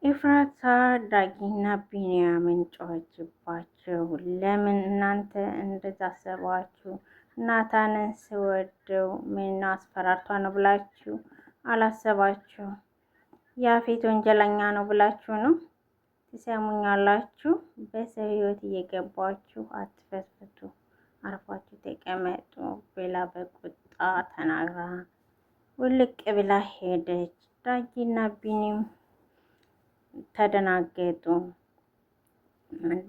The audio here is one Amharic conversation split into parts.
ኤፍራታ ዳጊና ቢንያምን ጮኸችባቸው። ለምን እናንተ እንደዛ አሰባችሁ? ናታንን ስወደው ምን አስፈራርቷ ነው ብላችሁ አላሰባችሁ? ያፌት ወንጀለኛ ነው ብላችሁ ነው? ትሰሙኛላችሁ? በሰው ህይወት እየገባችሁ አትፈትፍቱ፣ አርፋችሁ ተቀመጡ ብላ በቁጣ ተናግራ ውልቅ ብላ ሄደች። ዳጊና ቢኒም ተደናገጡ።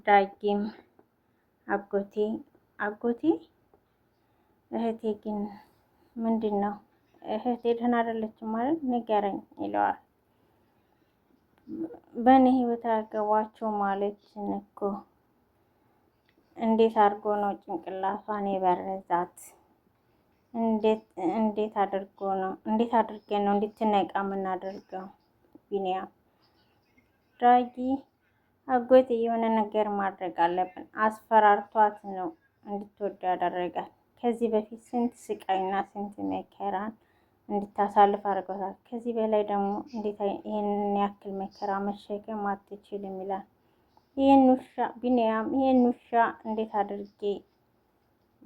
ዳጊም አጎቴ አጎቴ እህቴ ግን ምንድን ነው እህቴ ደህና አይደለችም ማለት ንገረኝ ይለዋል። በእኔ ህይወት አያገባቸው ማለት እኮ እንዴት አድርጎ ነው ጭንቅላቷን የበረዛት? እንዴት አድርጎ ነው እንዴት አድርገን ነው እንድትነቃ የምናደርገው? ቢኒያም ዳጊ አጎቴ የሆነ ነገር ማድረግ አለብን። አስፈራርቷት ነው እንድትወደው ያደረጋት። ከዚህ በፊት ስንት ስቃይና ስንት መከራን እንድታሳልፍ አድርገታል። ከዚህ በላይ ደግሞ እንዴት ይህንን ያክል መከራ መሸከም አትችልም ይላል። ይህን ውሻ ቢኒያም፣ ይህን ውሻ እንዴት አድርጌ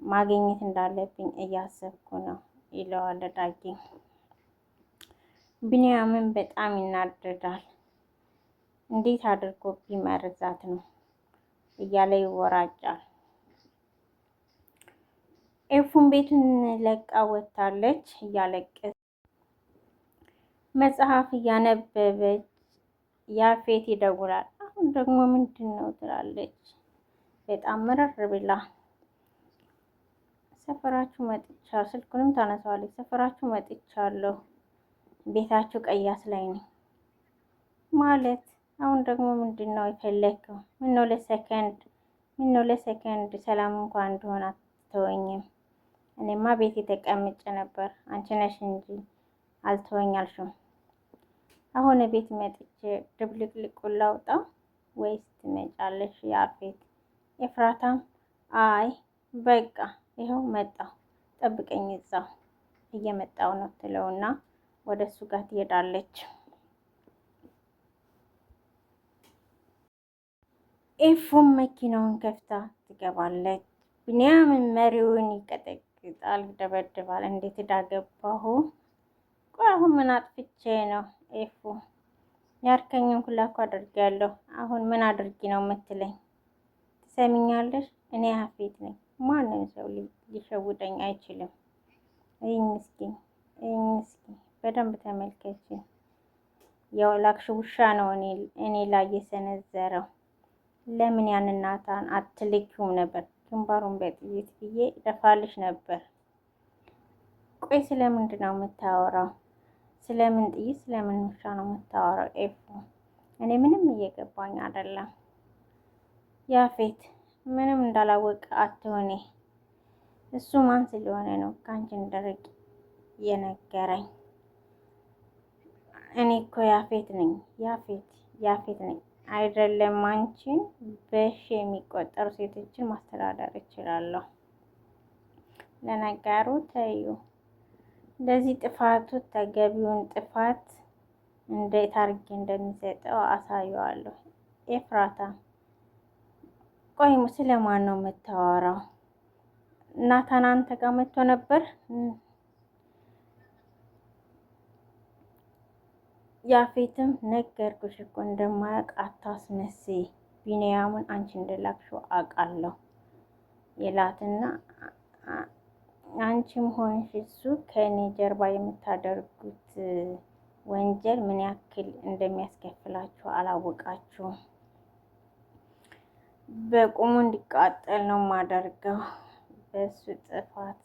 ማግኘት እንዳለብኝ እያሰብኩ ነው ይለዋል ዳጊ። ቢኒያምን በጣም ይናደዳል። እንዴት አድርጎ ቢመርዛት ነው እያለ ይወራጫል። ኤፉን ቤቱን ለቃ ወጥታለች። እያለቀሰ መጽሐፍ እያነበበች ያፌት ይደውላል። አሁን ደግሞ ምንድን ነው ትላለች በጣም ምርር ብላ። ሰፈራችሁ መጥቻለሁ፣ ስልኩንም ታነሳዋለች። ሰፈራችሁ መጥቻለሁ፣ ቤታችሁ ቀያስ ላይ ነው ማለት አሁን ደግሞ ምንድን ነው የፈለግከው? ምነው ለሰከንድ ምነው ለሰከንድ ሰላም እንኳን እንደሆነ አትተወኝም? እኔማ ቤት የተቀምጬ ነበር፣ አንቺ ነሽ እንጂ አልተወኝ አልሽም። አሁን ቤት መጥቼ ድብልቅልቁን ላውጣ ወይስ ትመጫለሽ? ያፌት ኤፍራታም አይ በቃ ይኸው መጣሁ፣ ጠብቀኝ እዛው እየመጣው ነው ትለውና ወደ እሱ ጋር ትሄዳለች። ኤፉም መኪናውን ከፍታ ትገባለች። ቢንያምን መሪውን ይቀጠቅጣል፣ ይደበድባል። እንዴት እዳገባሁ ቆይ አሁን ምን አጥፍቼ ነው? ኤፉ ያርከኝን ሁላ እኮ አድርጌያለሁ። አሁን ምን አድርጊ ነው የምትለኝ? ትሰሚኛለሽ? እኔ ያፌት ነኝ። ማንም ሰው ሊሸውደኝ አይችልም። እይኝ እስኪ እይኝ እስኪ በደንብ ተመልከች። የላክሽ ውሻ ነው እኔ ላይ የሰነዘረው። ለምን ያን ናታን አትልኪውም ነበር? ግንባሩን በጥይት ብዬ ደፋልሽ ነበር። ቆይ ስለምንድን ነው የምታወራው? ስለምን ጥይት ስለምን ውሻ ነው የምታወራው? ኤፉ እኔ ምንም እየገባኝ አይደለም። ያፌት ምንም እንዳላወቀ አትሆኔ። እሱ ማን ስለሆነ ነው ከአንቺ እንደርቅ የነገረኝ? እኔ እኮ ያፌት ነኝ፣ ያፌት ያፌት ነኝ። አይደለም አንቺን በሺ የሚቆጠሩ ሴቶችን ማስተዳደር እችላለሁ። ለነገሩ ተዩ፣ ለዚህ ጥፋቱ ተገቢውን ጥፋት እንዴት አድርጌ እንደሚሰጠው አሳየዋለሁ። ኤፍራታ ቆይ ስለማን ነው የምታወራው? ናታን አንተ ጋር መጥቶ ነበር? ያፌትም ነገርኩሽ እኮ እንደማያውቅ አታስመስይ፣ ቢንያምን አንቺ እንደላክሽው አውቃለሁ ይላትና አንቺም ሆንሽ እሱ ከእኔ ጀርባ የምታደርጉት ወንጀል ምን ያክል እንደሚያስከፍላችሁ አላወቃችሁም። በቁሙ እንዲቃጠል ነው የማደርገው በሱ ጥፋት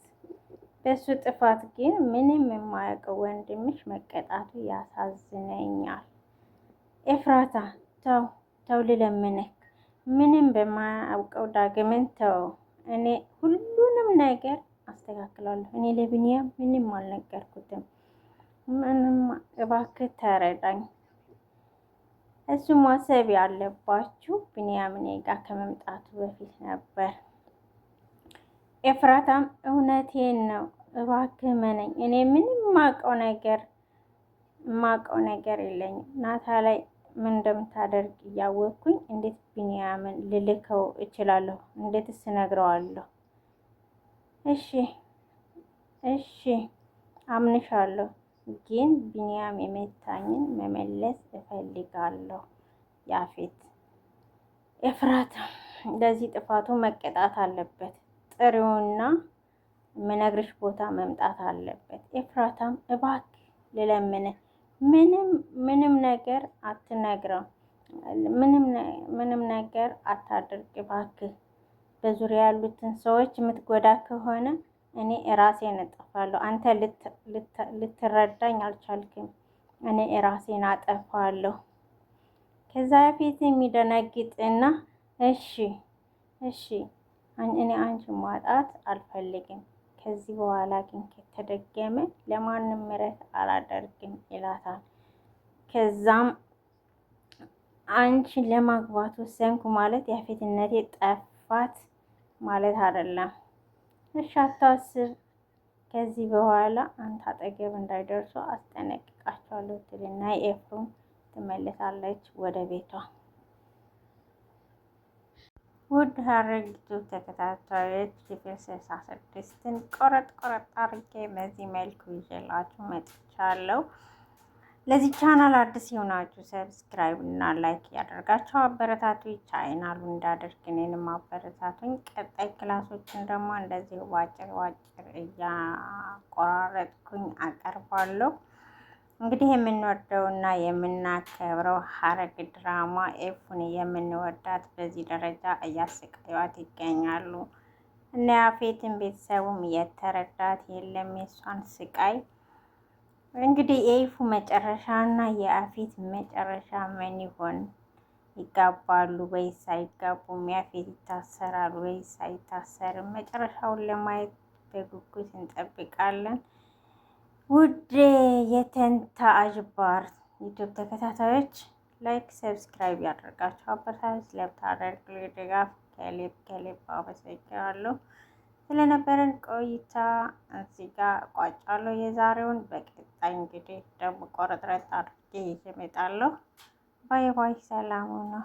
በሱ ጥፋት ግን ምንም የማያውቀው ወንድምሽ መቀጣቱ ያሳዝነኛል። ኤፍራታ ተው ተው፣ ልለምንህ ምንም በማያውቀው ዳግምን ተው። እኔ ሁሉንም ነገር አስተካክላለሁ። እኔ ለብንያም ምንም አልነገርኩትም። ምንም እባክህ ተረዳኝ። እሱ ማሰብ ያለባችሁ ብንያም እኔ ጋር ከመምጣቱ በፊት ነበር። ኤፍራታም እውነቴን ነው እባክህ መነኝ፣ እኔ ምንም ማቀው ነገር ማቀው ነገር የለኝም። ናታ ላይ ምን እንደምታደርግ እያወቅኩኝ እንዴት ቢንያምን ልልከው እችላለሁ? እንዴትስ እነግረዋለሁ? እሺ እሺ አምንሻለሁ፣ ግን ቢንያም የመታኝን መመለስ እፈልጋለሁ። ያፌት ኤፍራታ ለዚህ ጥፋቱ መቀጣት አለበት። ጥሪውና ምነግርሽ ቦታ መምጣት አለበት። ኤፍራታም እባክህ ልለምንህ፣ ምንም ምንም ነገር አትነግረው፣ ምንም ነገር አታድርግ እባክህ። በዙሪያ ያሉትን ሰዎች የምትጎዳ ከሆነ እኔ ራሴን እጠፋለሁ። አንተ ልትረዳኝ አልቻልክም። እኔ ራሴን አጠፋለሁ። ከዛ በፊት የሚደነግጥና እሺ እሺ እኔ አንቺ ማጣት አልፈልግም፣ ከዚህ በኋላ ግን ከተደገመ ለማንም ምሕረት አላደርግም ይላታል። ከዛም አንቺን ለማግባት ወሰንኩ ማለት ያፌትነቴ ጠፋት ማለት አይደለም። እሺ አታስብ፣ ከዚህ በኋላ አንተ አጠገብ እንዳይደርሱ አስጠነቅቃቸዋለሁ ትልና ኤፍሩም ትመለሳለች ወደ ቤቷ። ውድ ሐረግ ዩቲዩብ ተከታታዮች ክፍል 66ን ቆረጥ ቆረጥ አድርጌ በዚህ መልኩ ይዤላችሁ መጥቻለሁ። ለዚህ ቻናል አዲስ የሆናችሁ subscribe እና like እያደረጋችሁ አበረታቱ። ቻናሉ እንዳደርግ እኔንም አበረታቱኝ። ቀጣይ class ኦችን ደግሞ እንደዚሁ ባጭር ባጭር እያቆራረጥኩኝ አቀርባለሁ። እንግዲህ የምንወደውና የምናከብረው ሐረግ ድራማ ኤፉን የምንወዳት በዚህ ደረጃ እያሰቃዩት ይገኛሉ። እና ያፌትን ቤተሰቡም እየተረዳት የለም የሷን ስቃይ። እንግዲህ የኤፉ መጨረሻ እና የያፌት መጨረሻ ምን ይሆን? ይጋባሉ ወይስ አይጋቡም? ያፌት ይታሰራል ወይስ አይታሰርም? መጨረሻውን ለማየት በጉጉት እንጠብቃለን። ውድ የተንታ አጅባር ዩቲዩብ ተከታታዮች like፣ subscribe ያደርጋችሁ አበረታች ለምታደርጉ ድጋፍ ከልብ ከልብ አመሰግናለሁ። ስለነበረን ቆይታ እዚህ ጋር እቋጫለሁ የዛሬውን። በቀጣይ እንግዲህ ደግሞ ቆረጥረጥ አድርጌ ይዤ እመጣለሁ። Bye bye። ሰላም ነው።